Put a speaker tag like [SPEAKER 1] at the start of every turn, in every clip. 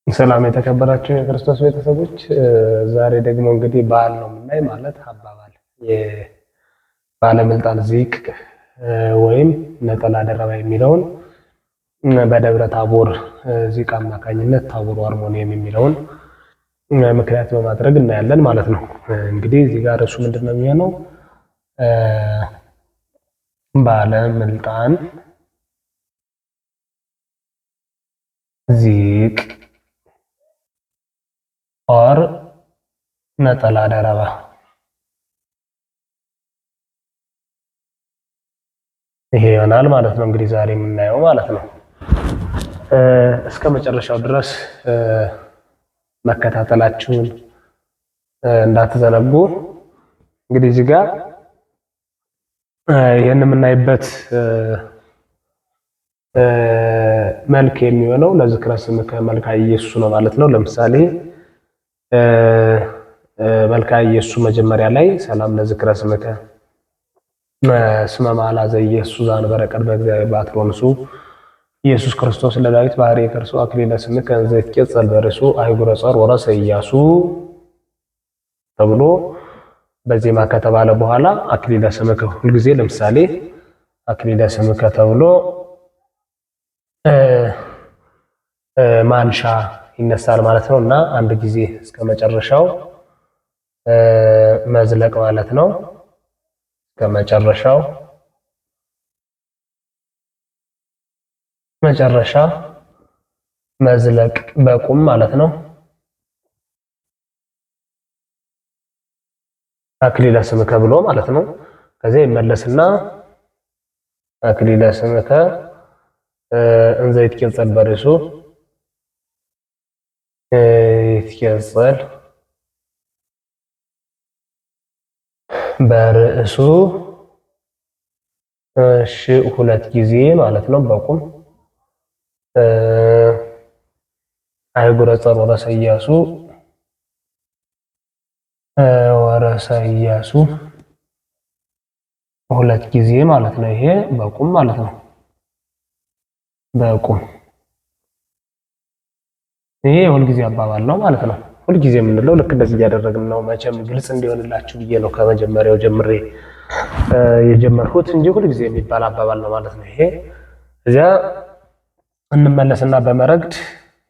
[SPEAKER 1] ሰላም የተከበራችሁ የክርስቶስ ቤተሰቦች፣ ዛሬ ደግሞ እንግዲህ በዓል ነው የምናይ፣ ማለት አባባል የባለምልጣን ዚቅ ወይም ነጠላ ደረባ የሚለውን በደብረ ታቦር ዚቅ አማካኝነት ታቦር አርሞንኤም የሚለውን ምክንያት በማድረግ እናያለን ማለት ነው። እንግዲህ እዚህ ጋር እሱ ምንድን ነው የሚሆነው? ባለምልጣን ዚቅ or ነጠላ ደረባ ይሄ ይሆናል ማለት ነው። እንግዲህ ዛሬ የምናየው ማለት ነው። እስከ መጨረሻው ድረስ መከታተላችሁን እንዳትዘነጉ። እንግዲህ እዚህ ጋር ይህን የምናይበት መልክ የሚሆነው ለዝክረ ስምከ መልካ ኢየሱስ ነው ማለት ነው። ለምሳሌ መልካ ኢየሱስ መጀመሪያ ላይ ሰላም ለዝክረ ስምከ ስመ መዓላ ዘኢየሱስ ዘአንበረ ቅድመ እግዚአብሔር በአትሮንሱ ኢየሱስ ክርስቶስ ለዳዊት ባህሪ ከርሱ አክሊለ ስምከ እንዘ ይትቄጸል በርእሱ አህጉረ ጸር ወረሰ ኢያሱ ተብሎ በዜማ ከተባለ በኋላ አክሊለ ስምከ ሁልጊዜ ለምሳሌ አክሊለ ስምከ ተብሎ ማንሻ ይነሳል ማለት ነው። እና አንድ ጊዜ እስከ መጨረሻው መዝለቅ ማለት ነው። እስከ መጨረሻው መጨረሻ መዝለቅ በቁም ማለት ነው። አክሊለ ስምከ ብሎ ማለት ነው። ከዚያ ይመለስና አክሊለ ስምከ እንዘ ይትቄጸል በርእሱ ይትቄጸል በርእሱ እሺ ሁለት ጊዜ ማለት ነው። በቁም አህጉረ ጸር ወረሰ ኢያሱ ወረሰ ኢያሱ ሁለት ጊዜ ማለት ነው። ይሄ በቁም ማለት ነው። በቁም ይሄ የሁልጊዜ አባባል ነው ማለት ነው። ሁልጊዜ የምንለው ልክ እንደዚህ እያደረግን ነው። መቼም ግልጽ እንዲሆንላችሁ ብዬ ነው ከመጀመሪያው ጀምሬ የጀመርኩት እንጂ ሁልጊዜ የሚባል አባባል ነው ማለት ነው። ይሄ እዚያ እንመለስና በመረግድ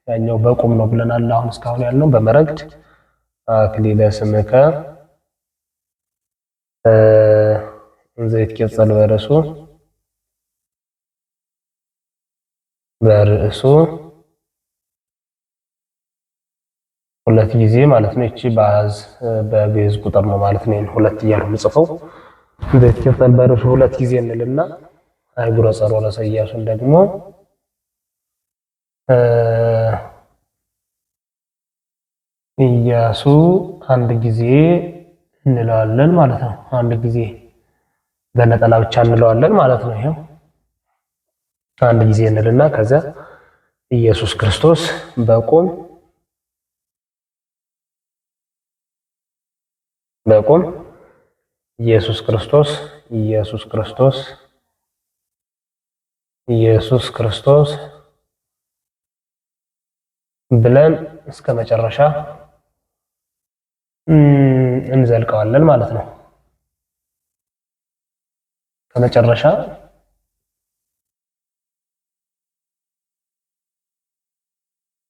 [SPEAKER 1] ያኛው በቁም ነው ብለናል። አሁን እስካሁን ያልነው በመረግድ አክሊለ ስምከ እንዘ ይትቄጸል በርእሱ በርእሱ ሁለት ጊዜ ማለት ነው። እቺ በአዝ በግዕዝ ቁጥር ነው ማለት ነው። ሁለት እያሉ ምጽፈው እንዘ ይትቄጸል በርእሱ ሁለት ጊዜ እንልና አህጉረ ጸር ወረሰ ኢያሱን ደግሞ ኢያሱ አንድ ጊዜ እንለዋለን ማለት ነው። አንድ ጊዜ በነጠላ ብቻ እንለዋለን ማለት ነው። ይሄው አንድ ጊዜ እንልና ከዚያ ኢየሱስ ክርስቶስ በቁም በቁም ኢየሱስ ክርስቶስ ኢየሱስ ክርስቶስ ኢየሱስ ክርስቶስ ብለን እስከ መጨረሻ እንዘልቀዋለን ማለት ነው። ከመጨረሻ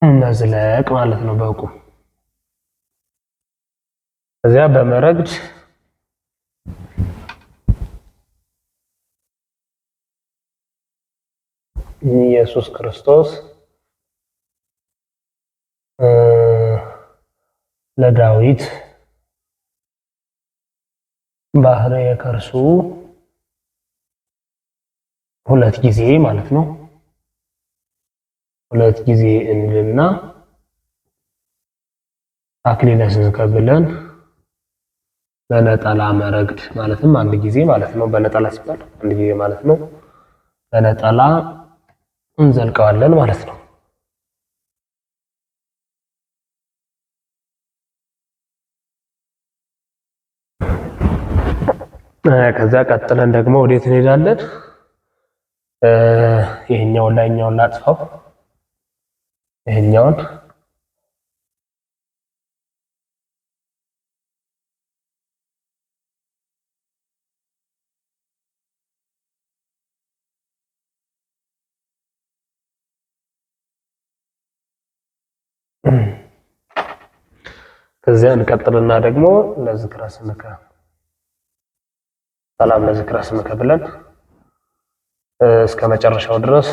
[SPEAKER 1] መዝለቅ ማለት ነው በቁም። እዚያ በመረግድ ኢየሱስ ክርስቶስ ለዳዊት ባህረ የከርሱ ሁለት ጊዜ ማለት ነው። ሁለት ጊዜ እንልና አክሊለ ስምከ ብለን በነጠላ መረግድ ማለትም አንድ ጊዜ ማለት ነው። በነጠላ ሲባል አንድ ጊዜ ማለት ነው። በነጠላ እንዘልቀዋለን ማለት ነው። ከዛ ቀጥለን ደግሞ ወዴት እንሄዳለን? ይሄኛውን ላይኛውን ላጥፋው። ይሄኛውን ከዚያ እንቀጥልና ደግሞ ለዝክረ ስምከ ሰላም ለዝክረ ስምከ ብለን እስከ መጨረሻው ድረስ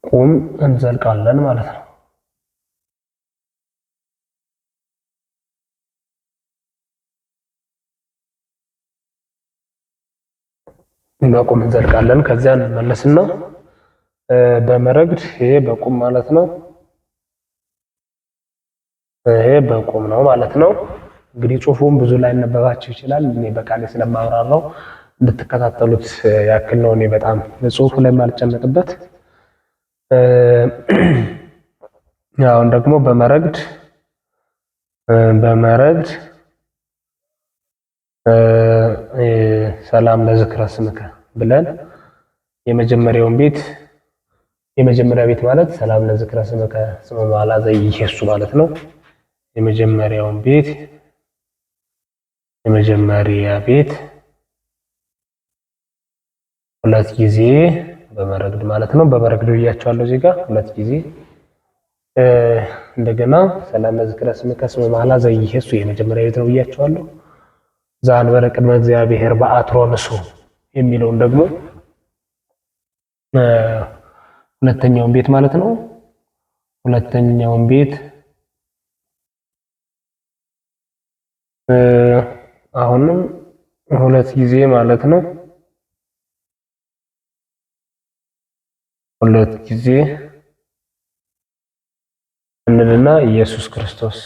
[SPEAKER 1] በቁም እንዘልቃለን ማለት ነው። በቁም እንዘልቃለን። ከዚያ እንመለስና በመረግድ ይሄ በቁም ማለት ነው። ይሄ በቁም ነው ማለት ነው። እንግዲህ ጽሁፉን ብዙ ላይ ነበባችሁ ይችላል። እኔ በቃሌ ስለማብራራው እንድትከታተሉት ያክል ነው። እኔ በጣም ጽሁፉ ላይ የማልጨነቅበት። አሁን ደግሞ በመረግድ በመረግድ ሰላም ለዝክረ ስምከ ብለን የመጀመሪያውን ቤት የመጀመሪያ ቤት ማለት ሰላም ለዝክረ ስምከ ስመ መሐላ ዘይሄሱ ማለት ነው። የመጀመሪያውን ቤት የመጀመሪያ ቤት ሁለት ጊዜ በመረግድ ማለት ነው። በመረግድ ብያቸዋለሁ እዚህ ጋር ሁለት ጊዜ እንደገና ሰላም ለዝክረ ስምከ ስመ መሐላ ዘይሄሱ የመጀመሪያ ቤት ነው ብያቸዋለሁ። ዘአንበረ ቅድመ እግዚአብሔር በአትሮንሱ የሚለውን ደግሞ ሁለተኛውን ቤት ማለት ነው። ሁለተኛውን ቤት አሁንም ሁለት ጊዜ ማለት ነው። ሁለት ጊዜ እንልና ኢየሱስ ክርስቶስ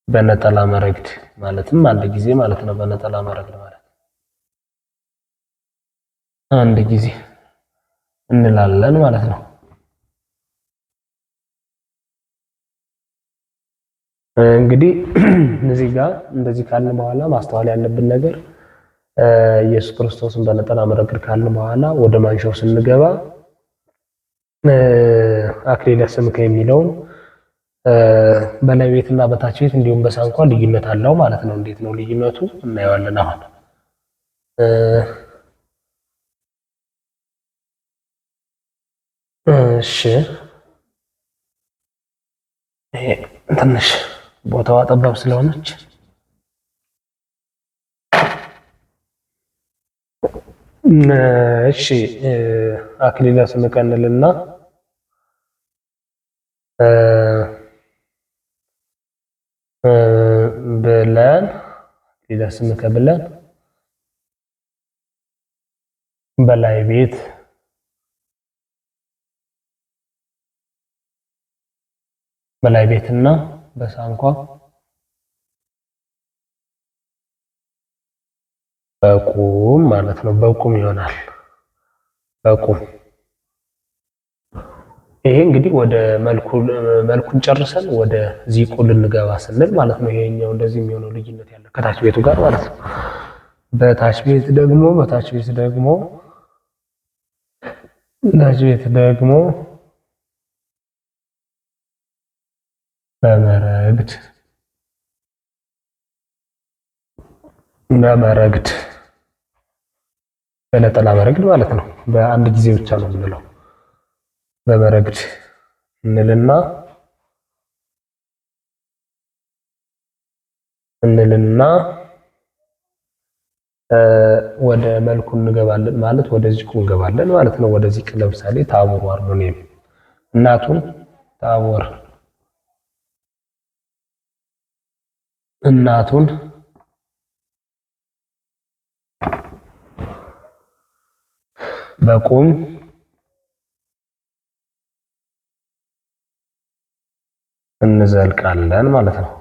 [SPEAKER 1] በነጠላ መረግድ ማለትም አንድ ጊዜ ማለት ነው። በነጠላ መረግድ ማለት አንድ ጊዜ እንላለን ማለት ነው። እንግዲህ እዚህ ጋር እንደዚህ ካልን በኋላ ማስተዋል ያለብን ነገር ኢየሱስ ክርስቶስን በነጠላ መረግድ ካልን በኋላ ወደ ማንሻው ስንገባ አክሊለ ስምከ የሚለውን በላይ ቤትና በታች ቤት እንዲሁም በሳንኳ ልዩነት አለው ማለት ነው። እንዴት ነው ልዩነቱ? እናየዋለን አሁን። እሺ ይሄ ትንሽ ቦታዋ ጠባብ ስለሆነች እሺ አክሊለ ስምከ እንልና ብለን አክሊለ ስምከ ብለን በላይ ቤት በላይ ቤትና በሳንኳ በቁም ማለት ነው። በቁም ይሆናል። በቁም ይሄ እንግዲህ ወደ መልኩ መልኩን ጨርሰን ወደ ዚቁ ልንገባ ስንል ማለት ነው። ይሄኛው እንደዚህ የሚሆነው ልዩነት ያለው ከታች ቤቱ ጋር ማለት ነው። በታች ቤት ደግሞ በታች ቤት ደግሞ ታች ቤት ደግሞ በመረግድ በመረግድ በነጠላ መረግድ ማለት ነው። በአንድ ጊዜ ብቻ ነው የምንለው። በመረግድ እንልና እንልና ወደ መልኩ እንገባለን ማለት ወደ ዚቁ እንገባለን ማለት ነው። ወደ ዚቅ ለምሳሌ ታቦር አርሞንኤም እናቱን ታቦር እናቱን በቁም እንዘልቃለን ማለት ነው።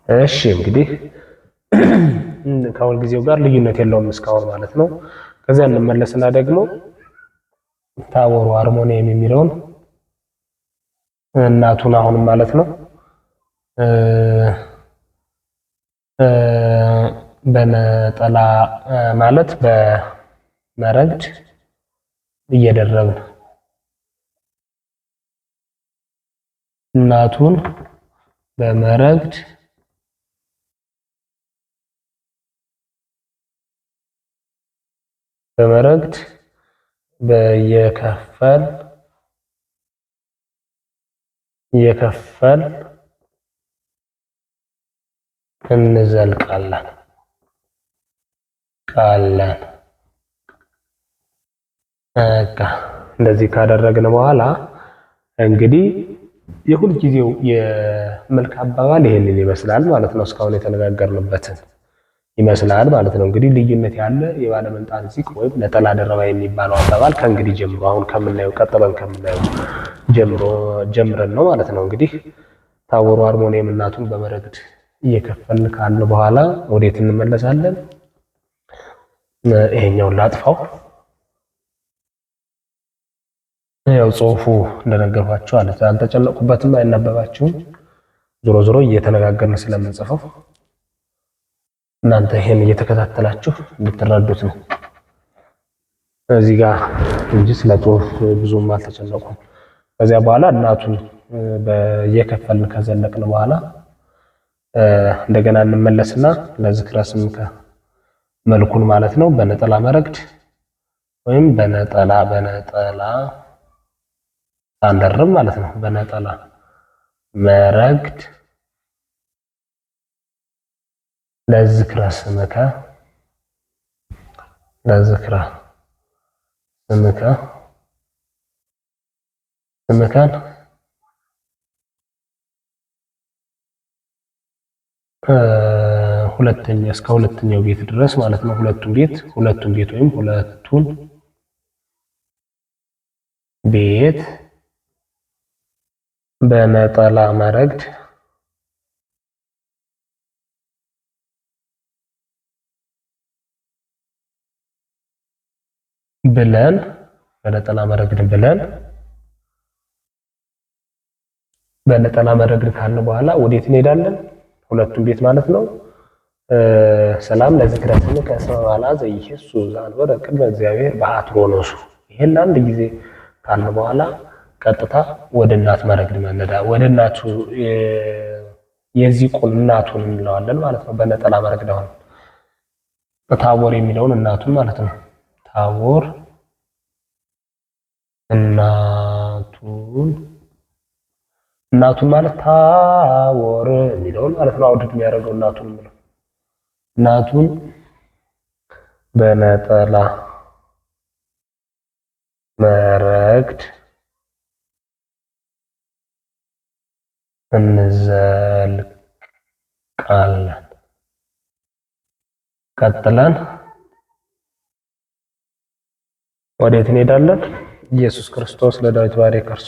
[SPEAKER 1] እሺ እንግዲህ ከሁል ጊዜው ጋር ልዩነት የለውም እስካሁን ማለት ነው። ከዚያ እንመለስና ደግሞ ታቦር አርሞንኤም የሚለውን እናቱን አሁንም ማለት ነው በነጠላ ማለት በመረግድ እየደረብን እናቱን በመረግድ በመረግድ በየከፈል እየከፈል እንዘልቃለን ቃለን። በቃ እንደዚህ ካደረግን በኋላ እንግዲህ የሁል ጊዜው የመልክ አባባል ይሄንን ይመስላል ማለት ነው። እስካሁን የተነጋገርንበትን ይመስላል ማለት ነው። እንግዲህ ልዩነት ያለ የባለመንጣት ዚቅ ወይም ነጠላ ደረባ የሚባለው አባባል ከእንግዲህ ጀምሮ አሁን ከምናየው ቀጥለን ከምናየው ጀምሮ ጀምረን ነው ማለት ነው። እንግዲህ ታቦር አርሞንኤም እናቱን በመረግድ እየከፈልን ካለ በኋላ ወዴት እንመለሳለን? ይሄኛውን ላጥፋው። ያው ጽሁፉ እንደነገርኳችሁ አለ አልተጨነቁበትም፣ አይነበባችሁም። ዞሮ ዞሮ እየተነጋገርን ስለምንጽፈው እናንተ ይሄን እየተከታተላችሁ እንድትረዱት ነው እዚህ ጋር እንጂ ስለ ጽሁፍ ብዙም አልተጨነቁም። ከዚያ በኋላ እናቱን እየከፈልን ከዘለቅን በኋላ እንደገና እንመለስና ለዝክረ ስምከ መልኩን ማለት ነው በነጠላ መረግድ ወይም በነጠላ በነጠላ አንደርብ ማለት ነው። በነጠላ መረግድ ለዝክረ ስምከ ለዝክረ ስምከ ስምከን ሁለተኛ እስከ ሁለተኛው ቤት ድረስ ማለት ነው። ሁለቱን ቤት ወይም ሁለቱን ቤት በነጠላ መረግድ ብለን በነጠላ መረግድ ብለን በነጠላ መረግድ ካልን በኋላ ወዴት እንሄዳለን? ሁለቱም ቤት ማለት ነው። ሰላም ለዝክረ ስምከ እስመ ባላ ዘይሄሱ ዘአንበረ ቅድመ እግዚአብሔር በአትሮኖሱ። ይሄን አንድ ጊዜ ካልን በኋላ ቀጥታ ወደ እናት መረግድ መነዳ ወደ እናቱ የዚቁን እናቱን እንለዋለን ማለት ነው። በነጠላ መረግድ አሁን ታቦር የሚለውን እናቱን ማለት ነው። ታቦር እናቱን እናቱን ማለት ታቦር የሚለውን ማለት ነው። አውድድ የሚያደርገው እናቱን የሚለው እናቱን በነጠላ መረግድ እንዘልቃለን። ቀጥለን ወዴት እንሄዳለን? ኢየሱስ ክርስቶስ ለዳዊት ባሪያ ከርሱ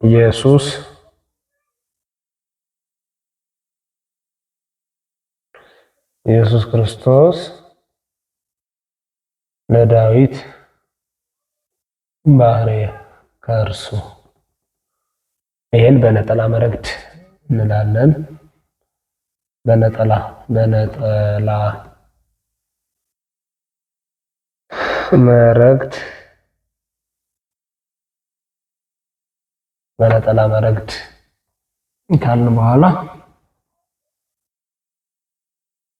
[SPEAKER 1] ኢየሱስ ኢየሱስ ክርስቶስ ለዳዊት ባሪያ ከእርሱ። ይሄን በነጠላ መረግድ እንላለን። በነጠላ በነጠላ መረግድ በነጠላ መረግድ ካልን በኋላ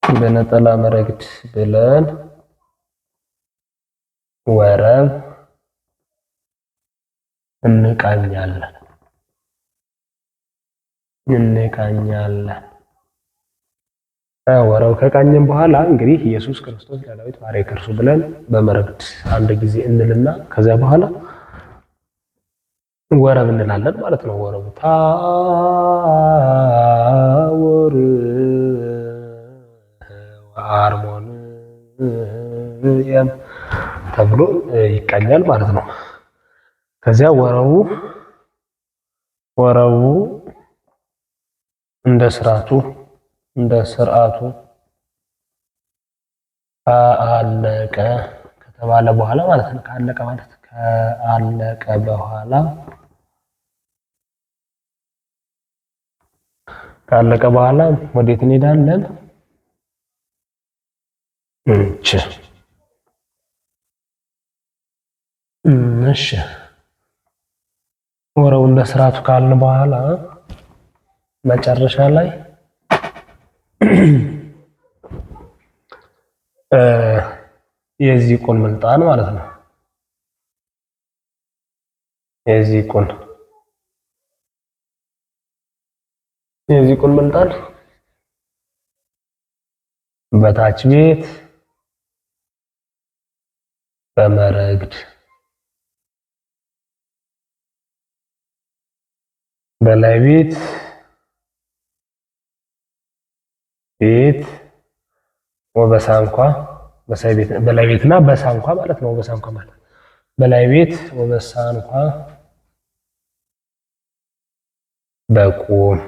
[SPEAKER 1] በነጠላ መረግድ ብለን ወረብ እንቃኛለን እንቃኛለን። ወረብ ከቃኘን በኋላ እንግዲህ ኢየሱስ ክርስቶስ ለዳዊት ባሪያ ከእርሱ ብለን በመረግድ አንድ ጊዜ እንልና ከዚያ በኋላ ወረብ እንላለን ማለት ነው። ወረቡ ታቦር አርሞንኤም ተብሎ ይቃኛል ማለት ነው። ከዚያ ወረቡ ወረቡ እንደ ስርዓቱ እንደ ስርዓቱ አለቀ ከተባለ በኋላ ማለት ነው። ካለቀ ማለት ከአለቀ በኋላ ካለቀ በኋላ ወዴት እንሄዳለን? እሺ እሺ ወረቡ እንደ ስርዓቱ ካልን በኋላ መጨረሻ ላይ የዚቁን ምልጣን ማለት ነው። የዚቁን የዚቁን ምልጣን በታች ቤት በመረግድ በላይ ቤት ቤት ወበሳንኳ በላይ ቤትና በሳንኳ ማለት ነው። ወበሳንኳ ማለት በላይ ቤት ወበሳንኳ በቁም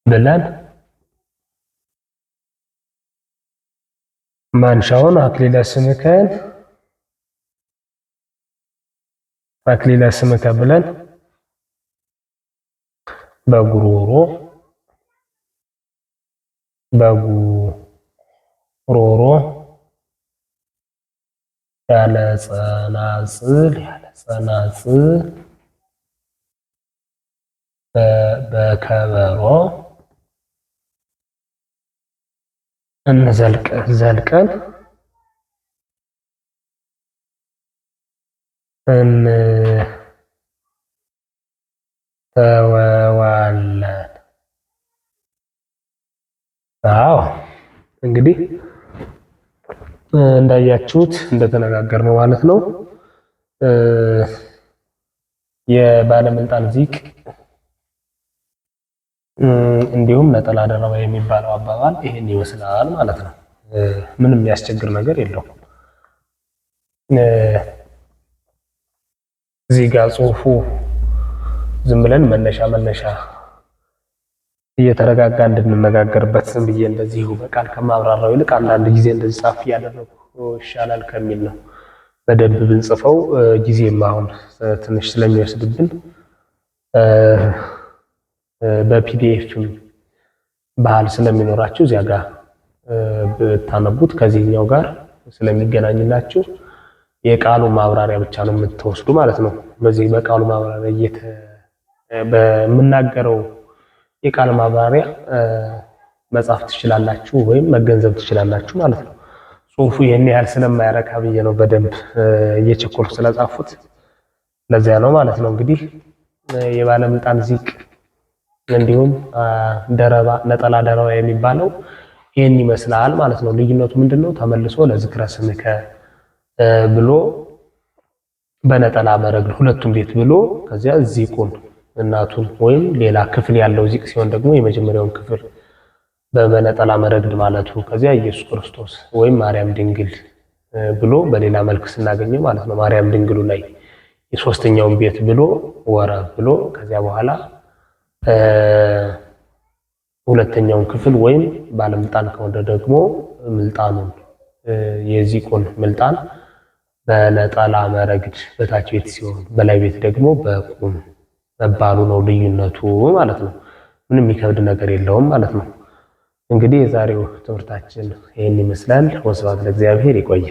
[SPEAKER 1] ብለን ማንሻውን አክሊለ ስምከን አክሊለ ስምከ ብለን በጉሮሮ በጉሮሮ ያለ ጸናጽል ያለ ጸናጽል በከበሮ እንዘልቅ ዘልቀን እንተወዋለን። አዎ እንግዲህ እንዳያችሁት እንደተነጋገርነው ማለት ነው። የባለምልጣን ዚቅ እንዲሁም ነጠላ ደረባ የሚባለው አባባል ይሄን ይመስላል ማለት ነው። ምንም የሚያስቸግር ነገር የለውም። እዚህ ጋር ጽሁፉ ዝም ብለን መነሻ መነሻ እየተረጋጋ እንድንነጋገርበት ዝም ብዬ እንደዚሁ በቃል ከማብራራው ይልቅ አንዳንድ ጊዜ እንደዚህ ጻፍ እያደረጉ ይሻላል ከሚል ነው። በደንብ ብንጽፈው ጊዜም አሁን ትንሽ ስለሚወስድብን በ PDF ም ባህል ስለሚኖራችሁ እዚያ ጋር ብታነቡት ከዚህኛው ጋር ስለሚገናኝላችሁ የቃሉ ማብራሪያ ብቻ ነው የምትወስዱ ማለት ነው። በዚህ በቃሉ ማብራሪያ በምናገረው የቃል ማብራሪያ መጻፍ ትችላላችሁ ወይም መገንዘብ ትችላላችሁ ማለት ነው። ጽሁፉ ይህን ያህል ስለማያረካ ብዬ ነው በደንብ እየቸኮልኩ ስለጻፉት ለዚያ ነው ማለት ነው። እንግዲህ የባለምልጣን ዚቅ እንዲሁም ደረባ ነጠላ ደረባ የሚባለው ይህን ይመስላል ማለት ነው። ልዩነቱ ምንድነው? ተመልሶ ለዝክረ ስምከ ብሎ በነጠላ መረግድ ሁለቱም ቤት ብሎ ከዚያ ዚቁን እናቱን ወይም ሌላ ክፍል ያለው ዚቅ ሲሆን ደግሞ የመጀመሪያውን ክፍል በነጠላ መረግድ ማለቱ ከዚያ ኢየሱስ ክርስቶስ ወይም ማርያም ድንግል ብሎ በሌላ መልክ ስናገኘው ማለት ነው። ማርያም ድንግሉ ላይ የሶስተኛውን ቤት ብሎ ወረብ ብሎ ከዚያ በኋላ ሁለተኛውን ክፍል ወይም ባለምልጣን ከሆነ ደግሞ ምልጣኑን የዚቁን ምልጣን በነጠላ መረግድ በታች ቤት ሲሆን በላይ ቤት ደግሞ በቁም መባሉ ነው ልዩነቱ ማለት ነው። ምንም የሚከብድ ነገር የለውም ማለት ነው። እንግዲህ የዛሬው ትምህርታችን ይህን ይመስላል። ወስብሐት ለእግዚአብሔር። ይቆያል።